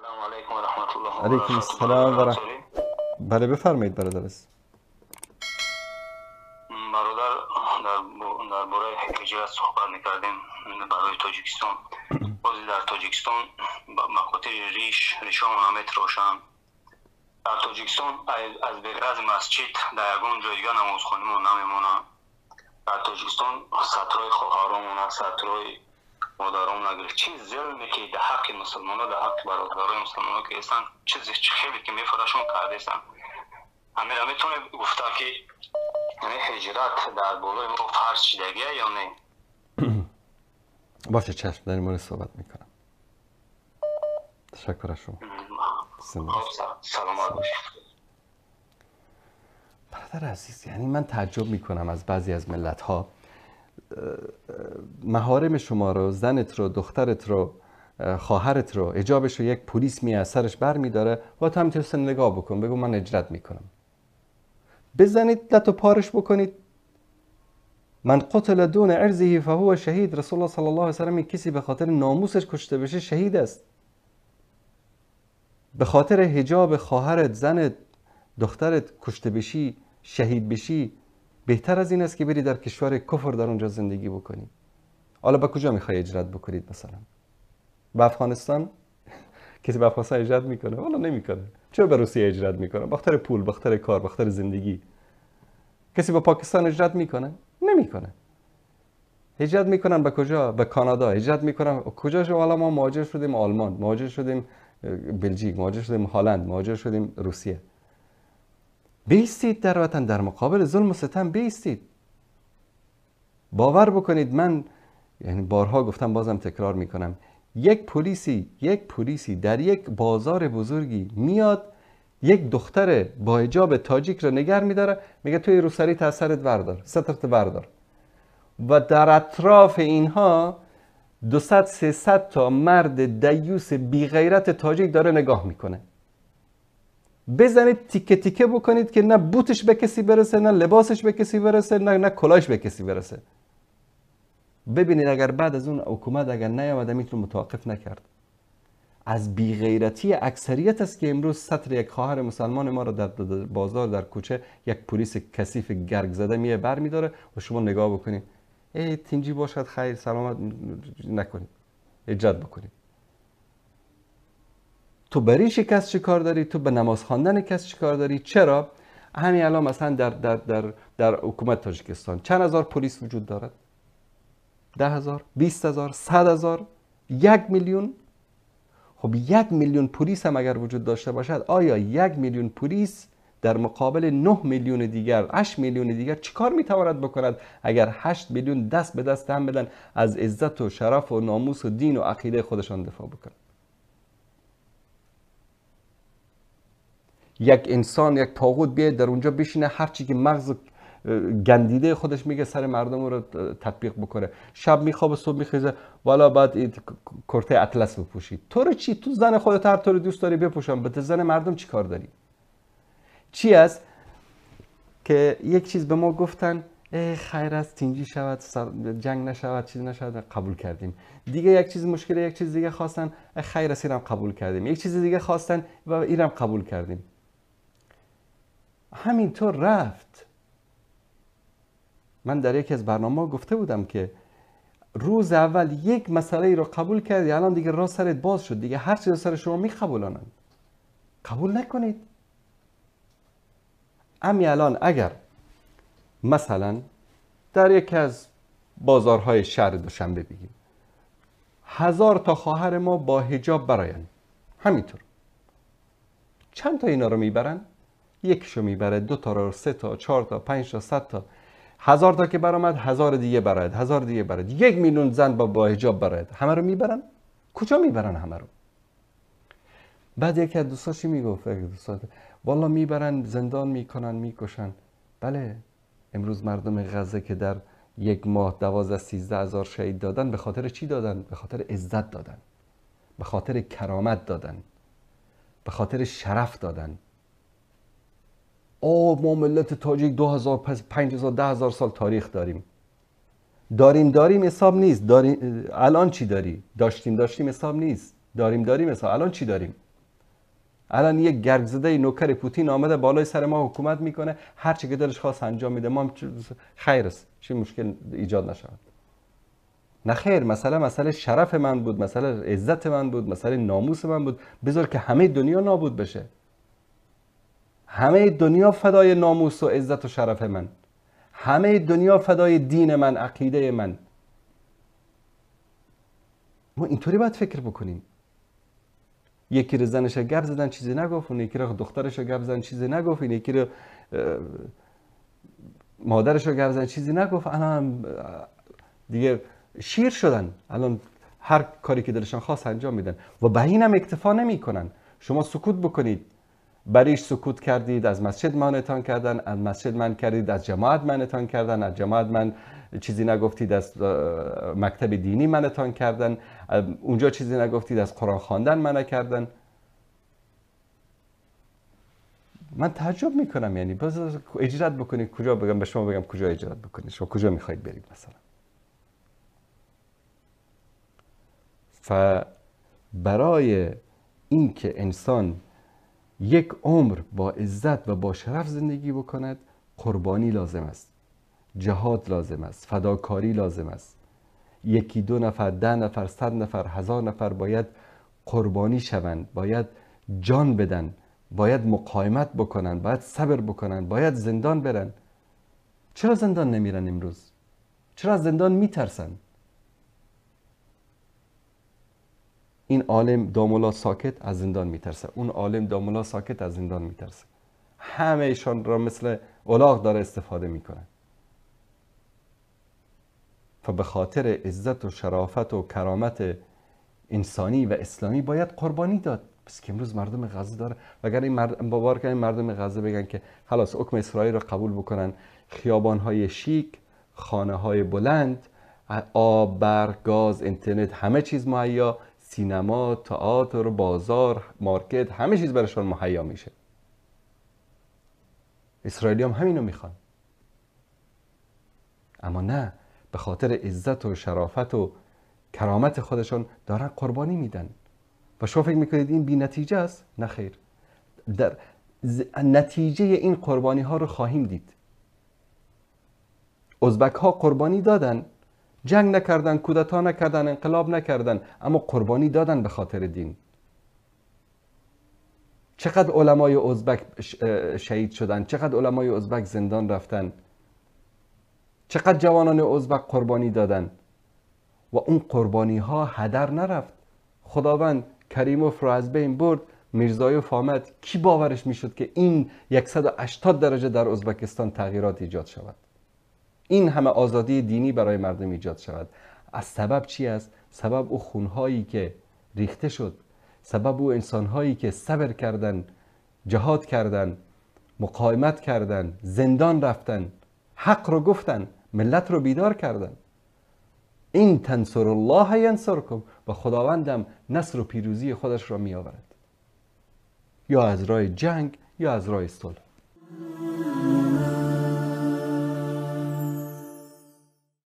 سلام علیکم و رحمت الله و علیکم برکاته. السلام و برادر رحمت. بله بفرمایید برادر عزیز. برادر، درباره هجرت صحبت میکردیم برای تاجیکستان. بازی در تاجیکستان به خاطر ریشامون میتراشن. در تاجیکستان از بغیر از مسجد در یگان جای دیگه نمازخوانیمون نمیمونه. در تاجیکستان سطرهای خواهرامون، سطرهای مادرامون نگرفت. چه ظلمی که در حق مسلمان‌ها، در حق برادرای مسلمان‌ها که هستن، چیزی خیلی که میفراشون کرده هستن. همین میتونه گفته که یعنی هجرت در بالای ما فرض شدگیه یا نه؟ باشه چشم، در این مورد صحبت میکنم. تشکر از شما. سلام علیکم. برادر عزیز، یعنی من تعجب میکنم از بعضی از ملت ها. محارم شما رو، زنت رو، دخترت رو، خواهرت رو، حجابش رو یک پلیس میاد سرش بر میداره و تو همینطور نگاه بکن، بگو من هجرت میکنم. بزنید لط و پارش بکنید. من قتل دون عرضه فهو شهید. رسول الله صلی الله علیه و سلم کسی به خاطر ناموسش کشته بشه شهید است. به خاطر حجاب خواهرت، زنت، دخترت کشته بشی، شهید بشی، بهتر از این است که بری در کشور کفر در اونجا زندگی بکنی. حالا به کجا میخوای هجرت بکنید؟ مثلا به افغانستان؟ کسی به افغانستان هجرت میکنه؟ والا نمیکنه. چرا به روسیه هجرت میکنه؟ به خاطر پول، به خاطر کار، به خاطر زندگی. کسی به پاکستان هجرت میکنه؟ نمیکنه. هجرت میکنن به کجا؟ به کانادا هجرت میکنن. کجا شو؟ حالا ما مهاجر شدیم آلمان، مهاجر شدیم بلژیک، مهاجر شدیم هلند، مهاجر شدیم روسیه. بیستید در وطن، در مقابل ظلم و ستم بیستید. باور بکنید، من یعنی بارها گفتم، بازم تکرار میکنم، یک پلیسی در یک بازار بزرگی میاد یک دختر با حجاب تاجیک رو نگر میداره، میگه توی روسری تا سرت بردار، سترت بردار، و در اطراف اینها 200-300 تا مرد دیوس بی غیرت تاجیک داره نگاه میکنه. بزنید تیکه تیکه بکنید که نه بوتش به کسی برسه، نه لباسش به کسی برسه، نه کلاهش به کسی برسه. ببینید اگر بعد از اون حکومت اگر نیامده میتونه متوقف نکرد. از بیغیرتی اکثریت است که امروز سطر یک خواهر مسلمان ما را در بازار، در کوچه، یک پلیس کثیف گرگ زده میه بر میداره و شما نگاه بکنید، ای تینجی باشد خیر سلامت نکنید، ایجاد بکنید. تو بریش کس چی کار داری؟ تو به نماز خواندن کس چی کار داری؟ چرا؟ همین الان مثلا در در در در حکومت تاجیکستان چند هزار پلیس وجود دارد؟ 10,000، 20,000، 100,000، 1 میلیون. خب 1 میلیون پلیس هم اگر وجود داشته باشد، آیا 1 میلیون پلیس در مقابل 9 میلیون دیگر، 8 میلیون دیگر چیکار میتواند بکند اگر 8 میلیون دست به دست هم بدن از عزت و شرف و ناموس و دین و عقیده خودشان دفاع بکنند؟ یک انسان، یک طاغوت بیاید در اونجا بشینه، هرچی که مغز گندیده خودش میگه سر مردم رو تطبیق بکنه. شب میخوابه، صبح میخیزه، والا بعد کرته اطلس بپوشی. تو رو چی؟ تو زن خودت هر طور دوست داری بپوشم، به زن مردم چی کار داری؟ چی است که یک چیز به ما گفتن، ای خیر است تینجی شود، جنگ نشود، چیز نشود، قبول کردیم. دیگه یک چیز مشکل، یک چیز دیگه خواستن، خیر است اینم قبول کردیم. یک چیز دیگه خواستن و اینم قبول کردیم. همینطور رفت. من در یکی از برنامه‌ها گفته بودم که روز اول یک مسئله ای رو قبول کردی، الان دیگه راه سرت باز شد، دیگه هر چیز سر شما میقبولانند. قبول نکنید. امی الان اگر مثلا در یکی از بازارهای شهر دوشنبه بگیم 1000 تا خواهر ما با حجاب براین، همینطور چند تا اینا رو میبرن؟ یکیشو میبره، 2 تا رو، 3 تا، 4 تا، 5 تا، 100 تا، 1000 تا که برآمد، 1000 دیگه براید، 1000 دیگه براید، 1 میلیون زن با حجاب براید، همه رو میبرن؟ کجا میبرن همه رو؟ بعد یکی از دوستاش میگفت، والا میبرن زندان میکنن، میکشن. بله، امروز مردم غزه که در یک ماه 12-13 هزار شهید دادن، به خاطر چی دادن؟ به خاطر عزت دادن، به خاطر کرامت دادن، به خاطر شرف دادن. آه ما ملت تاجیک 2000، 5000، 10000 سال تاریخ داریم. داریم حساب نیست. داریم الان چی داری؟ داشتیم حساب نیست. داریم حساب. الان چی داریم؟ الان یک گرگ زده نوکر پوتین آمده بالای سر ما حکومت میکنه، هر چی که دلش خواست انجام میده، ما هم خیر است، چه مشکل ایجاد نشود. نه خیر، مسئله شرف من بود، مسئله عزت من بود، مسئله ناموس من بود. بذار که همه دنیا نابود بشه، همه دنیا فدای ناموس و عزت و شرف من، همه دنیا فدای دین من، عقیده من. ما اینطوری باید فکر بکنیم. یکی رو زنش گپ زدن چیزی نگفت، اون یکی رو دخترش گپ زدن چیزی نگفت، این یکی رو مادرش رو گپ زدن چیزی نگفت. الان دیگه شیر شدن، الان هر کاری که دلشان خواست انجام میدن و به این هم اکتفا نمیکنن. شما سکوت بکنید، بریش سکوت کردید، از مسجد منعتان کردن، از مسجد من کردید، از جماعت منعتان کردن، از جماعت من چیزی نگفتید، از مکتب دینی منعتان کردن، اونجا چیزی نگفتید، از قرآن خواندن منع کردن. من تعجب میکنم، یعنی باز اجرت بکنید، کجا بگم به شما بگم کجا اجرت بکنید، شما کجا میخواید برید مثلا؟ فبرای اینکه انسان یک عمر با عزت و با شرف زندگی بکند، قربانی لازم است، جهاد لازم است، فداکاری لازم است. یکی دو نفر، 10 نفر، 100 نفر، 1000 نفر باید قربانی شوند، باید جان بدن، باید مقاومت بکنن، باید صبر بکنن، باید زندان برن. چرا زندان نمیرن امروز؟ چرا از زندان میترسن؟ این عالم دامولا ساکت از زندان میترسه، اون عالم دامولا ساکت از زندان میترسه. همه ایشان را مثل الاغ داره استفاده میکنه. فبه خاطر عزت و شرافت و کرامت انسانی و اسلامی باید قربانی داد. پس که امروز مردم غزه داره، وگر این باور کنن مردم غزه بگن که خلاص حکم اسرائیل را قبول بکنن، خیابان‌های شیک، خانه‌های بلند، آب، برق، گاز، اینترنت، همه چیز مهیا، سینما، تئاتر، بازار، مارکت، همه چیز برشان مهیا میشه. اسرائیلی هم همینو میخوان. اما نه، به خاطر عزت و شرافت و کرامت خودشان دارن قربانی میدن. و شما فکر میکنید این بی نتیجه است؟ نه خیر، در نتیجه این قربانی ها رو خواهیم دید. ازبک ها قربانی دادن، جنگ نکردن، کودتا نکردن، انقلاب نکردن، اما قربانی دادن به خاطر دین. چقدر علمای ازبک شهید شدن، چقدر علمای ازبک زندان رفتن، چقدر جوانان ازبک قربانی دادن و اون قربانی ها هدر نرفت. خداوند کریموف را از بین برد، میرزایوف آمد. کی باورش میشد که این 180 درجه در ازبکستان تغییرات ایجاد شود، این همه آزادی دینی برای مردم ایجاد شود؟ از سبب چی است؟ سبب او خونهایی که ریخته شد، سبب او انسانهایی که صبر کردن، جهاد کردن، مقاومت کردن، زندان رفتن، حق رو گفتن، ملت رو بیدار کردن. این تنصر الله ینصرکم، و خداوندم نصر و پیروزی خودش را می آورد، یا از راه جنگ یا از راه صلح.